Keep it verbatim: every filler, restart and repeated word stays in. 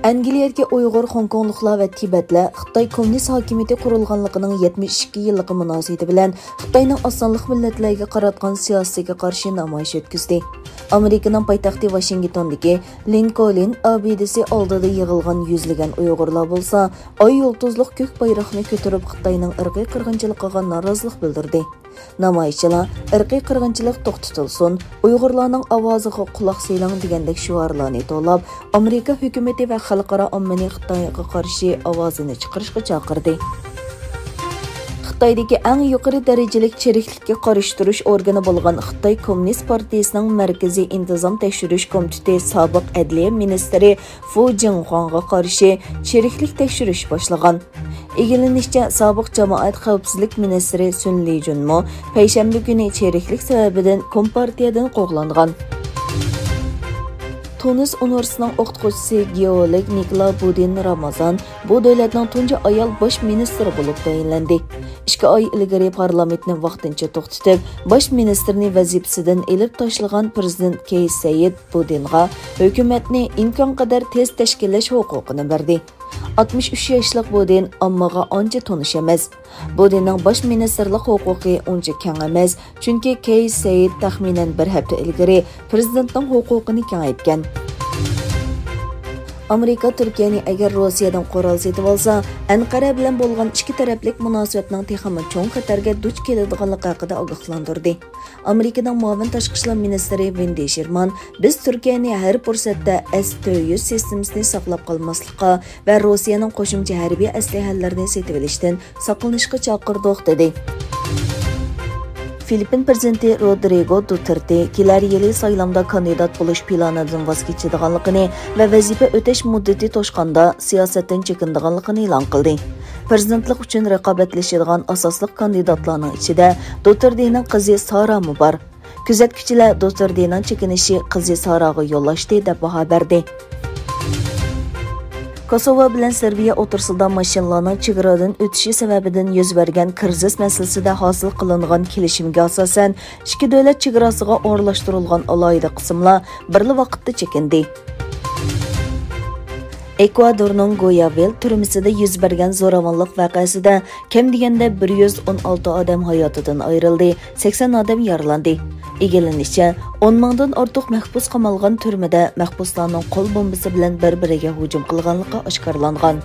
ئەنگلىيەدىكى ئۇيغۇر، خوڭكوڭلۇقلار ۋە تىبەتلەر خىتاي كوممۇنىست ھاكىمىيىتى قۇرۇلغانلىقىنىڭ يەتمىش ئىككى يىللىقى مۇناسىۋىتى بىلەن خىتاينىڭ ئاز سانلىق مىللەتلەرگە قاراتقان سىياسىتىگە قارشى نامايىش ئۆتكۈزدى. ئامېرىكىنىڭ پايتەختى ۋاشىنگتوندىكى لىنكولن ئابىدىسى ئالدىدا يىغىلغان يۈزلىگەن ئۇيغۇرلار بولسا، ئاي يۇلتۇزلۇق كۆك بايراقنى كۆتۈرۈپ، خىتاينىڭ ئىرقىي قىرغىنچىلىقىغا نارازىلىق بىلدۈردى. نامايىشچىلار «ئىرقىي قىرغىنچىلىق توختىتىلسۇن، ئۇيغۇرلارنىڭ ئاۋازىغا قۇلاق سېلىڭ» دېگەندەك شوئارلارنى توۋلاپ، ئامېرىكا ھۆكۈمىتى ۋە خەلقئارا ئاممىنى خىتايغا قارشى ئاۋازىنى چىقىرىشقا چاقىردى. خىتايدىكى ئەڭ يۇقىرى دەرىجىلىك چىرىكلىككە قارشى تۇرۇش ئورگىنى بولغان خىتاي كوممۇنىست پارتىيىسىنىڭ مەركىزىي ئىنتىزام تەكشۈرۈش كومىتېتى سابىق ئەدلىيە مىنىستىرى فۇ جىڭخۇاڭغا قارشى چىرىكلىك تەكشۈرۈش باشلىغان. ئىگىلىنىشىچە، سابىق جامائەت خەۋپسىزلىك مىنىستىرى سۈن لىجۈنمۇ پەيشەنبە كۈنى چىرىكلىك سەۋەبىدىن كومپارتىيەدىن قوغلانغان. تۇنىس ئۇنىۋېرسىتېتىنىڭ ئوقۇتقۇچىسى گېئولوگ نىكولا بۇدىن رامازان بۇ دۆلەتنىڭ تۇنجى ئايال باش مىنىستىرى بولۇپ تەيىنلەندى. ئىككى ئاي ئىلگىرى پارلامېنتنى ۋاقتىنچە توختىتىپ، باش مىنىستىرنى ۋەزىپىسىدىن ئېلىپ تاشلىغان پىرېزىدېنت كەيس سەئىد بۇدىنغا ھۆكۈمەتنى ئىمكانقەدەر تېز تەشكىللەش ھوقۇقىنى بەردى. ئاتمىش ئۈچ ياشلىق بۇدىن ئاممىغا ئانچە تونۇش ئەمەس. بۇدىننىڭ باش مىنىستىرلىق ھوقۇقى ئۇنچە كەڭ ئەمەس، چۈنكى كەيس سەئىد تەخمىنەن بىر ھەپتە ئىلگىرى پىرېزىدېنتنىڭ ھوقۇقىنى كېڭەيتكەن. ئامېرىكا تۈركىيەنى ئەگەر روسىيەدىن قورال سېتىۋالسا، ئەنقەرە بىلەن بولغان ئىككى تەرەپلىك مۇناسىۋەتنىڭ تېخىمۇ چوڭ خەتەرگە دۇچ كېلىدىغانلىقى ھەققىدە ئاگاھلاندۇردى. ئامېرىكىنىڭ مۇئاۋىن تاشقى ئىشلار مىنىستىرى ۋېندى شېرمان، «بىز تۈركىيەنى ھەر پۇرسەتتە ئەس تۆت يۈز سىستېمىسىنى ساقلاپ قالماسلىققا ۋە روسىيەنىڭ قوشۇمچە ھەربىي ئەسلىھەلىرىنى سېتىۋېلىشتىن ساقلىنىشقا چاقىردۇق» دېدى. فىلىپپىن پىرېزىدېنتى رودرىگو دوتېرتې كېلەر يىلى سايلامدا كاندىدات بولۇش پىلانىدىن ۋاز كېچىدىغانلىقىنى ۋە ۋەزىپە ئۆتەش مۇددىتى توشقاندا سىياسەتتىن چېكىنىدىغانلىقىنى ئېلان قىلدى. پىرېزىدېنتلىق ئۈچۈن رىقابەتلىشىدىغان ئاساسلىق كاندىداتلارنىڭ ئىچىدە دوتېرتېنىڭ قىزى سارامۇ بار. كۆزەتكۈچىلەر دوتېرتېنىڭ چېكىنىشى قىزى ساراغا يوللاشتى، دەپ باھا بەردى. كوسوۋو بىلەن سېربىيە ئوتتۇرىسىدا ماشىنىلارنىڭ چېگرادىن ئۆتۈشى سەۋەبىدىن يۈز بەرگەن كىرىزىس مەسىلىسىدە ھاسىل قىلىنغان كېلىشىمگە ئاساسەن، ئىككى دۆلەت چېگراسىغا ئورۇنلاشتۇرۇلغان ئالاھىدە قىسىملار بىرلا ۋاقىتتا چېكىندى. ئېكۋادورنىڭ گوياۋىل تۈرمىسىدە يۈز بەرگەن زوراۋانلىق ۋەقەسىدە كەم دېگەندە بىر يۈز ئون ئالتە ئادەم ھاياتىدىن ئايرىلدى، سەكسەن ئادەم يارىلاندى. ئىگىلىنىشىچە، ئون مىڭدىن ئارتۇق مەھبۇس قامالغان تۈرمىدە مەھبۇسلارنىڭ قول بومبىسى بىلەن بىر-بىرىگە ھۇجۇم قىلغانلىقى ئاشكارىلانغان.